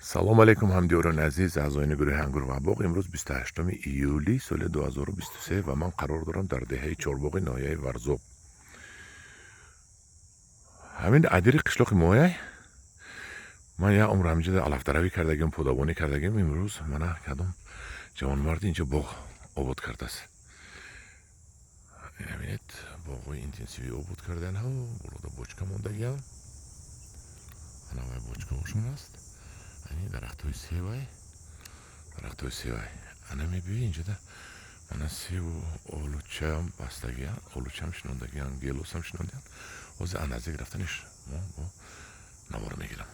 Салом алейкум, ҳамдиёрони азиз, аъзоёни гурӯҳи Ангур ва боғ. Имрӯз 28 июли соли 2023 ва ман қарор дорам дар деҳаи Чорбоғи ноҳияи Варзоб. Ҳамин адири қишлоқи мояй. Ман як умр ҳаминҷо алафдаравӣ кардагим, подабонӣ кардагим. Имрӯз мана кадом ҷавонмарди инҷо боғ обод кардааст. Бинед, боғҳои интенсивӣ обод кардан. Болода бочка мондагиам, ана вай бочкаҳошон аст. Ани дарахтҳои севай, дарахтҳои севай. Ана мебиёи инҷода, мана севу олучаам бастагиан, олучаам шинондагиан, гелосам шинондиан. Ҳозир аз наздик рафтаниш мо бо навор мегирам.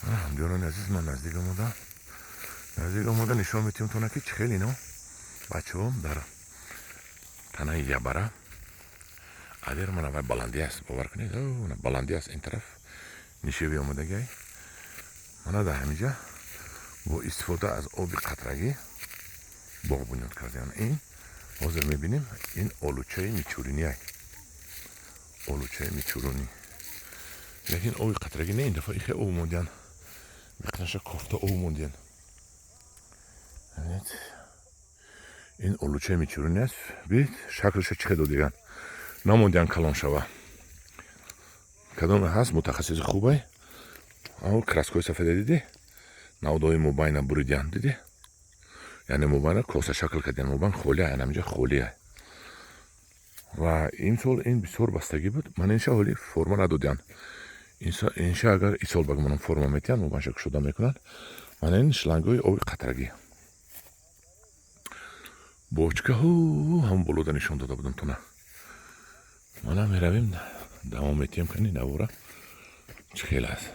Ҳамдиёрони азиз, ман наздик омода, наздик омода нишон метиҳам тона, ки чӣ хел ино бачаҳо дар танаи ябара адер. Мана вай баландӣ аст, бовар кунед, баландӣ аст. Ин тараф нишеви омодагиай. Мана дар ҳаминҷа бо истифода аз оби қатрагӣ боғ бунёд кардем. Ин ҳозир мебинем, ин олучаи мичуриниай, олучаи мичурунӣ. Лекин оби қатрагӣ не, ин дафъа ихе об мондиан, миқнаша кофта об мондиан. Ин олучаи мичурунӣ аст. Бит, шаклша чӣ хел додиган, намондиан калон шава. Кадоме ҳаст мутахассиси хубай? Ав краскои сафеда дидӣ, навдои мобайна буридиан, дидӣ? Яъне мобайна коса шакл кардиан, мобайн холия, ҳаминҷа холия. Ва имсол ин бисёр бастагӣ буд. Ман инша ҳоли форма надодиан. Инша агар исол ба гумонам форма метиҳанд, мобайнша кушода мекунанд. Мана ин шлангҳои оби қатрагӣ, бочкаҳо ҳам болода нишон дода будам туна. Мана меравем, давом метиҳем. Кани, навора чӣ хел аст?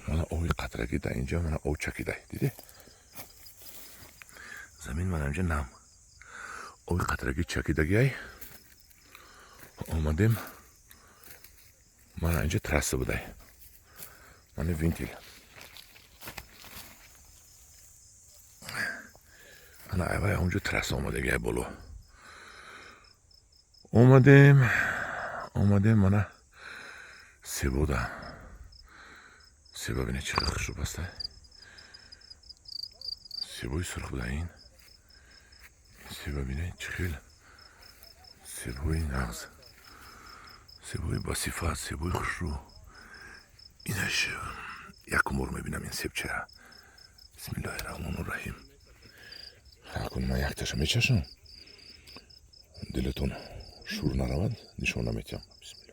Мана оби қатрагӣ дар инҷа, мана об чакидай, дидӣ? Замин мана инҷа нам, оби қатрагӣ чакидагиай. Омадем, мана инҷа трасса будай, мана вентил. Ана айвай онҷо трасса омадагиай. Боло омадем, омадем, мана себода. Себа бинед, чӣ хел хушрӯ баста, себои сурх буда. Ин себа бинед, чӣ хел себои нағз, себои басифат, себои хушрӯ. Инаш якум бор мебинам ин себчая. Бисмиллоҳи раҳмону раҳим. Ҳакун ман якташа мечашам, дилатон шур наравад, нишон наметиҳам. Бисмилла.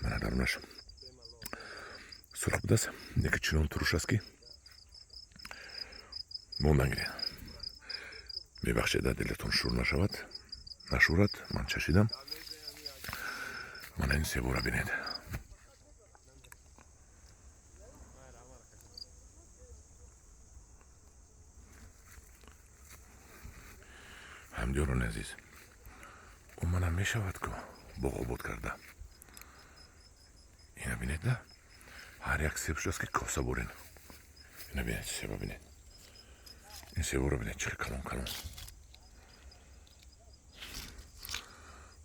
Мана дарунаш сурх будааст, лекин чунон туруш аст, ки мондан гиред. Мебахшед, дилатон шур нашавад, нашурад, ман чашидам. Мана ин себора бинед. Ҳамдиёрони азиз, уманам мешавад ку боғ обод карда. Ина бинед да, ҳар як себ шудааст, ки коса бурен. Ина бинед, себа бинед, ин себоро бинед, чӣ калон калон.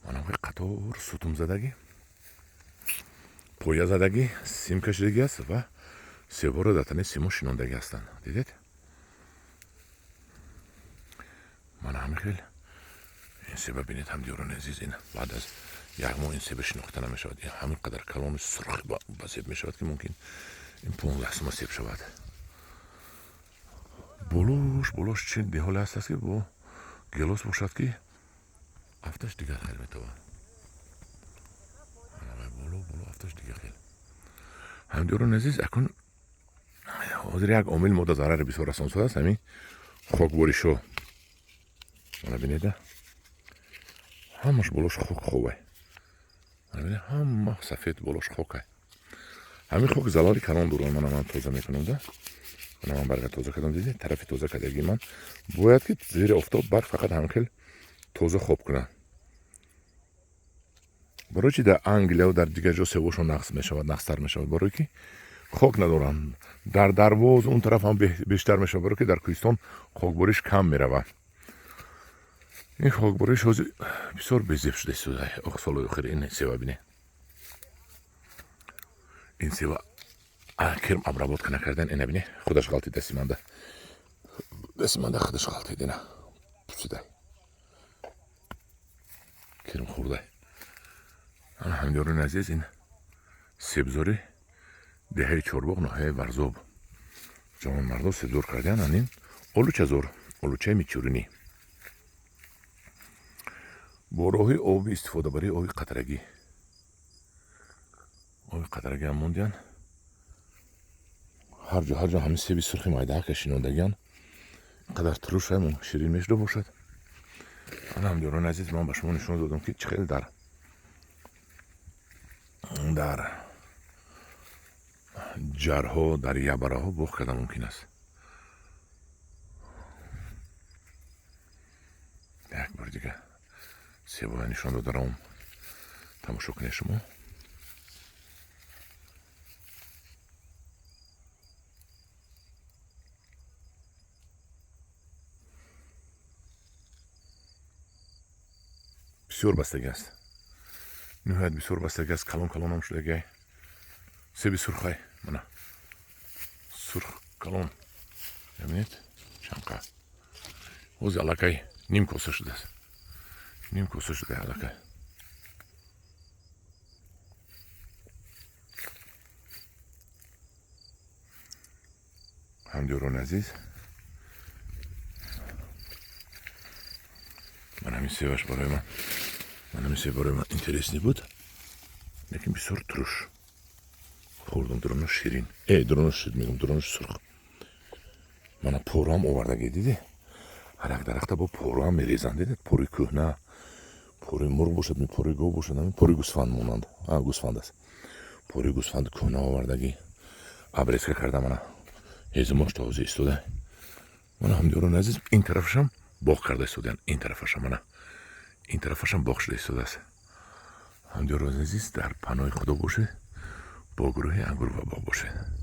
Манам қатор сутун задагӣ, поя задагӣ, сим кашидагӣ аст ва себоро дар танаи симо шинондагӣ ҳастанд. Дидед? Мана ҳамин хел ин себа бинед, ҳамдиёрони азиз. Ин баъд аз як моҳ ин себа шинохта намешавад. Ҳамин қадар калони сурх ба себ мешавад, ки мумкин ин 15 сума себ шавад. Болош, болош чи деҳоле ҳаст, ки бо гелос бошад, ки афташ дигар хел метавад. Боло, боло афташ дигар хел. Ҳамдиёрони азиз, акун ҳозир як омил мода зарари бисёр расонсоз аст, ҳамин хокборишҳо. Мана бинеда, ҳамаш болош хок хобай. Мана бинед, ҳама сафед, болош хокай. Ҳамин хок залали калон дорад. Мана ман тоза мекунам да, мана ман барга тоза кардам, дидед? Тарафи тоза кардаги ман бояд, ки зери офтоб барг фақат ҳамин хел тоза хоб кунад. Барои чи дар Англияву дар дигар ҷо себошон нақс мешавад, нақстар мешавад? Барое ки хок надоранд. Дар Дарвоз он тараф ҳам бештар мешавад, барое ки дар кӯҳистон хокбориш кам меравад. Ин хокбориш ҳозир бисёр безеб шуда истода. Солҳои охир ин сева бинед. Ин сева кирм обработка накардан, ина бинед, худаш ғалтид дасти манда. Дасти манда худаш ғалтид, ина. Пусидай. Кирм хӯрдай. Ана ҳамдиёрони азиз, ин себзори деҳаи Чорбоғ, ноҳияи Варзоб. Ҷавонмардо себзор кардиян, анин олучазор, олучаи мичуринӣ. Бо роҳи оби истифодабарии оби қатрагӣ. Оби қатрагӣ ҳам мондиян. Ҳар ҷо, ҳар ҷо ҳамин себи сурхи майдаҳака шинондагиян. Қадар туруш ширин мешуда бошад. Ана ҳамдиёрони азиз, ман ба шумо нишон додам, ки чӣ хел дар ҷарҳо, дар ябараҳо боғ карда мумкин аст. Як бор дига себоя нишон додарам, тамошо кунед шумо. Бисёр бастагӣ аст, ниҳоят бисёр бастагӣ аст, калон калонам шудагиай. Себи сурхай, мана сурх калон, мебинед чанқа. Ҳозир аллакай ним коса шудааст, ним коса шуда аллакай. Ҳамдиёрони азиз, ман ҳамин себаш барои ман, ман ҳамин себ барои ман интересный буд, лекин бисёр туруш хӯрдам. Дурунош ширин, дурунош ширин мегӯям, дурунош сурх. Мана порам овардагӣ, дидӣ? Ҳар як дарахта бо порам мерезанд, дидед? Пори кӯҳна, пори мурғ бошад, пори гов бошад, пори гӯсфанд монанд. Гӯсфанд аст. Пори гӯсфанд кӯҳна овардагӣ, обрезка карда, мана ҳезумош тоза истода. Мана ҳамдиёрони азиз, ин тарафашам боғ карда истодаанд, ин тарафашам, мана ин тарафашам боғ шуда истодааст. Ҳамдиёрони азиз, дар паноҳи Худо бошед, бо гурӯҳи Ангур ва боғ бошед.